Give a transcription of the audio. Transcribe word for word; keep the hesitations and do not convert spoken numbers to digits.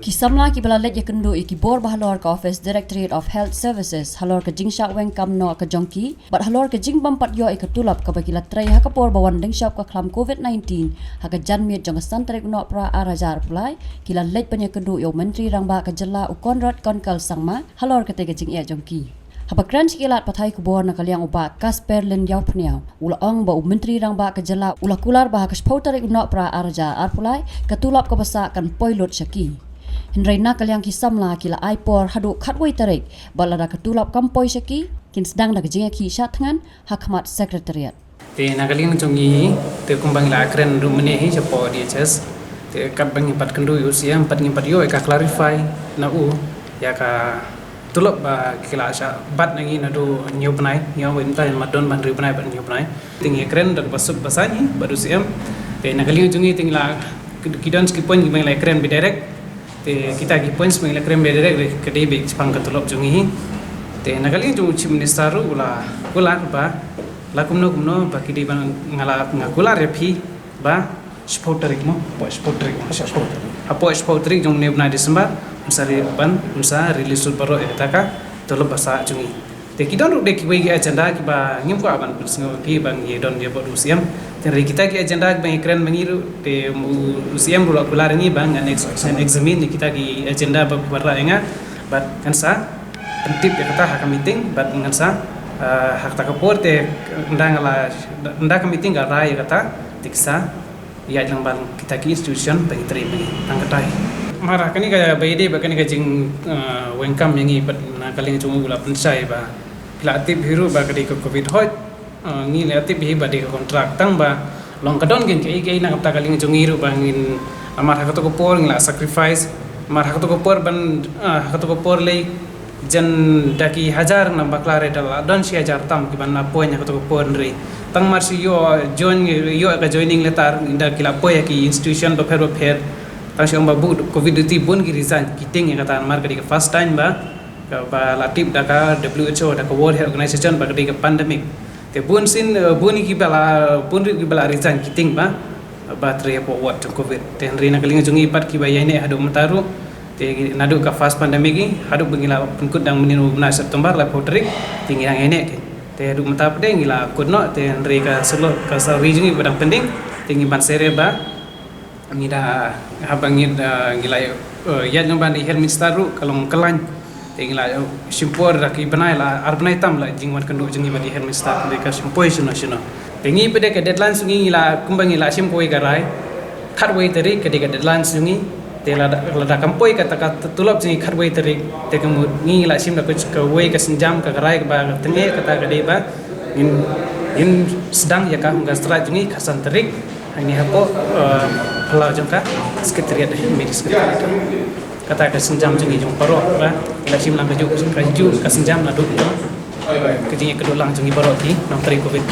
Ki samla kiba la leit ïakynduh ïa ki bor ba halor ka Office Directorate of Health Services halor ka jingshah weng kam noh ka jong ki bad halor ka jingbym pat ïoh ïa ka tulop kaba ki la trei ha ka por ba wan lyngshop ka khlam COVID nineteen ha ka janmiet jong ka san tarik u Nohprah ar hajar arphew lai, ki la leit ban ïakynduh ïa u Myntri Rangbah ka jylla u Conrad Konkal Sangma halor katei ka jingeh jong ki. Haba kren sha ki lad pathai khubor na ka liang u Bah Casper Lyngdoh Pynïaw u la ong ba u Myntri Rangbah ka jylla u la kular ba ha ka shiphew tarik u Nohprah ar hajar arphew lai ka tulop kaba sah kan poi lut sha ki. Hynrei na ka liang ki samla ki la ai por haduh khatwei tarik bad lada ka tulop kam poi sha ki, kin sdang da ka jingïakhih shah thngan ha khmat Secretariat. Te na ka liang jong ngi, te kumba ngi la kren ruh mynne hi shapoh D H S, te katba ngi pat kynduh ïa u C M pat ngi pat ïoh ïa ka clarify na u ïa ka tulop ba ki la shah bat na ngi naduh hynñiew bnai, hynñiew bnai, mynta mat don ba hynriew bnai bad hynñiew bnai. Te ngi kren da kaba suk ba saiñ hi bad u C M. Te na ka liang jong ngi te ngi la, ki don ki point kiba ngi la kren beit direct. Te kita ki points ba ngi la kren beit direct ka dei beit shaphang ka tulop jong ngi hi. Te na ka liang jong u Chief Minister ruh u la kular ba la kumno kumno ba ki dei ba nga la, nga kular ïa phi ba shiphew tarik mo, hapoh shiphew tarik mo, shiphew tarik. Hapoh shiphew tarik jong une u bnai December un sa re-, ban, un sa release lut baroh ïa kata ka tulop ba sah jong ngi. Te ki don ruh de kiwei ki agenda kiba ngim kwah ban pynsngew ïa phi ba ngi don ïa bad u C M. Te hynrei kita ki agenda kiba ngi kren ma ngi ruh, te u, u C M ruh la kular ïa ngi ba ngan ex-, ngan examine ïa kita ki agenda ba, ba rah ïa nga bad ngan sa pyntip ïa kata ha ka meeting bad ngan sa, ah, ha kata ka por te ynda nga la, ynda ka meeting ka rai ïa kata te ki sa ïaid lang bad kita ki institution ba ngi trei ma ngi tang katai. Namar ha kane kaba ïadei bad kane ka jing, ah, weng kam ïa ngi bad na ka liang jong u la pynshai ba phi la tip hi ruh ba ka dei ka COVID hoi. Ah, ngi la tip hi ba dei ka contract tang ba long ka don kein kaei kaei na kata ka liang jong ngi ruh ba ngin, namar ha kato ka por ngi la sacrifice, namar ha kato ka por ban, ah, ha kato ka por lei jan da ki hajar na bakla re da la don shi hajar tam kiban appoint ha kato ka por hynrei tang mar shu ïoh join, ïoh ka joining letter da ki la poi ha ki institution bapher bapher. Tang shu ong ba bun COVID duty bun ki resign ki tieng ïa kata namar ka dei ka first time ba, ba la tip da ka W H O, da ka World Health Organization ba ka dei ka pandemic. Te bun sien, eh, bun kiba la, bun ruh kiba la resign ki tieng ba, ba trei hapoh ward jong COVID. Te hynrei na ka liang jong ngi pat kiba ïaineh haduh mynta ruh, te naduh ka first pandemic hi haduh ba ngi la pynkut dang mynnin u bnai September laiphew tarik, te ngi dang ïaineh kein. Te haduh mynta pat de ngi la kut noh, te hynrei ka salo, ka salary jong ngi ba dang pending, te ngi ban sere ba ngi da, haba ngi da, ngi la, eh, ïaid lang bad i Health Minister ruh ka long kyllaiñ. Te ngi la, eh, shim por da ki bnai la ar bnai tam la jingwan kynduh jong ngi bad i Health Minister, te ka shim poi shano shano. Te ngi pat de ka deadline jong ngi, ngi la, kumba ngi la shim kawei ka rai, khatwei tarik ka dei ka deadline jong ngi. Te lada, lada kam poi kata ka tulop jong ngi khatwei tarik, te ka mut ngi la shim da ka, kawei ka sienjam, ka rai kaba tyngeh, kata ka dei ba ngin, ngin sdang ïa ka hunger strike jong ngi khatsan tarik. Hangne hapoh, eh, phyllaw jong ka Secretariat, Mini Secretariat. Kata ka sienjam jong ngi jong baroh ba la shim lang kajuh, kajuh ka sienjam naduh ka jingïakynduh lang jong ngi baroh ki nongtrei COVID.